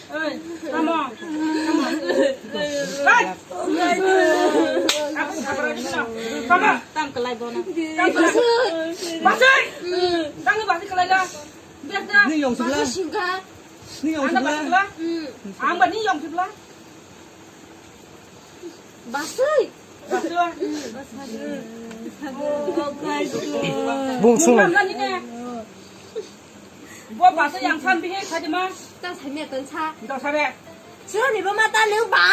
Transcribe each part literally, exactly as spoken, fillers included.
Oi, tamo. Tamo. Oi. Aku sabar aja, no. Tamo. Tam kelai bono. Tam kelai. Basai. Tangni basai kelai la. Biar dah. Ni yang sebelah. Ni yang sebelah. Anda basai kelai. Ang bani yang sebelah. Basai. Basai. Bung sung. Bo basa yang san bihe khadi ma. Tang sai me ton sa. Do sare. Siro ni bo ma ta lu ba.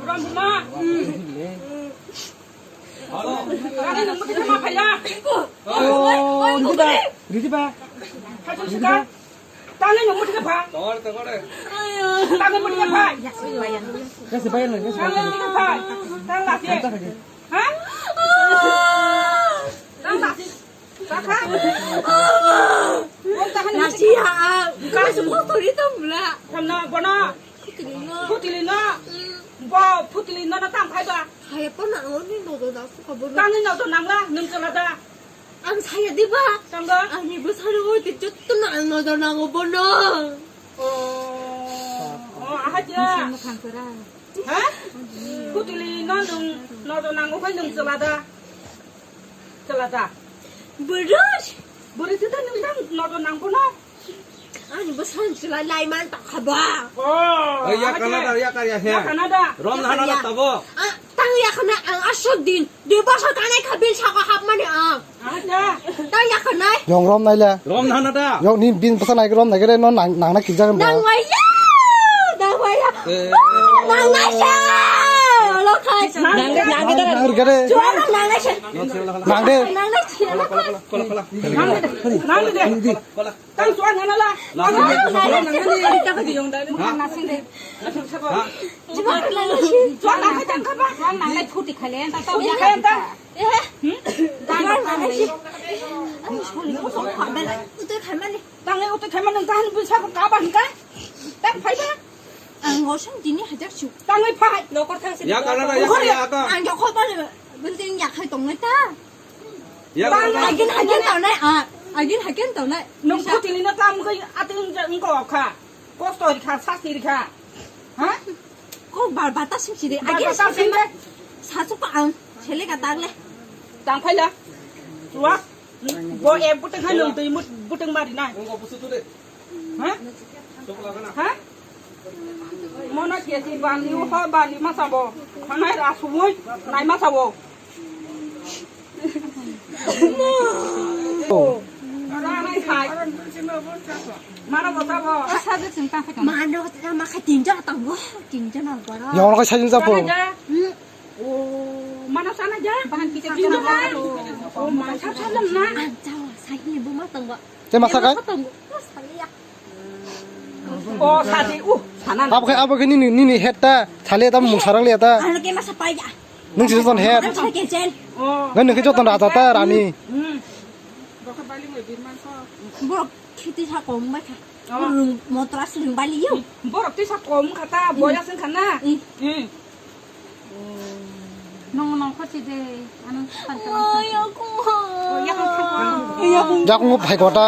Ram ma. Kani nang mati ma phaya. Oh, ridi ba. Ridi ba. Kacung suka. Tangni nang mati ka pha. Tangni mati ka pha. Kasi bayar na, kasi bayar. Tangni mati ka pha. Tang la se. Ha? Tang la se. Nasi ya, ah, kasi motor itu mula. Kamna bono. Kutili no. Kutili no. Bo putili no na tang phai ba. Hai pa na oni no do da su ka bono. Tangni no do nang la, nung chala da. Ang saya di ba. Tang da. Ani bo sari oi ti jotto na ang no do nang bono. Oh. Oh, aha ja. Ha? Kutili no nung no do nang phai nung chala da. Chala da. Burus. Burus itu nung tang no do nang bono. Ani bwswng chwla lai man ta kha ba. Oh, ya Kanada, ya kar ya he. Ya Kanada. Rom na hana tabo. Ah, tang ya khana ang asok din. Dui bosor kanai kha bil saka hap mani ang. Acha. Tang ya khanai. Yong rom nai le. Rom na hana da. Yong ni bin bwsa nai rom nai gere no nang nang na kijak ba. Nang wai ya. Nang wai ya. Nang nai sa. Lo khai. Nang nang gere. Chuan nang nai sa. Nang de. Nang nai sa. Nang de. Nang de. Tang chuan hana la. Nang nang nang nang nang nang nang nang nang nang. Chuan nang khai tang kha ba. Chuan nang nai phuti khai le ta tau ya khai ta. Eh. Hmm? Tang nang nang nang. Ani soli ko song kha bela. Utai khai mani. Tang le utai khai mani tang bu sa ko ka ba ka. Tang phai ba. Ang ngosong dini hajar su. Tang le phai. Nokor thang se. Ya ka la ya ka ya ka. Ang jokhol ba le building ya khai tong le ta. Ya, agin agin tau nai, ah, agin agin tau nai. Nung putili no tam goi ating jeng ko kha. Kosto ri kha, sasti ri kha. Ha? Ko bar bata sim si de. Agin sim de. Sasu pa ang, sele ka tag le. Tang phai la. Tua. Bo e buteng hai nung tui mut buteng mari nai. Ha? Ha? Mono kesi bali ho bali ma sabo. Khanai ra sumui nai ma sabo. Ra nai khai. Mano bo sabo. Asa je ching ta khai. Mano ta ma khai tin ja tang go. Tin ja na bara. Yang orang saya sapo. Hmm. Oh, mana sana ja? Bahan kita tin ja. Oh, masa salam na. Anjao, saya ni bu ma tang go. Te masa kai? Oh, sadi, uh, sana. Abo khe, abo khe nini, nini head ta, thali ta mung sarang liya ta. Ano ke masa pai ya. Nung si joton head. Ano ke jen. Oh. Nung nung khe joton raja ta, rani. Hmm. Borok khiti sa kom bai kha. Oh. Borok motra sling bali yo. Borok tisa kom kha ta, boya sing kha na. Hmm. Hmm. Nong nong kho si de, ano pan Oh, ya kung. Oh, ya kung. Jakungo phai kota.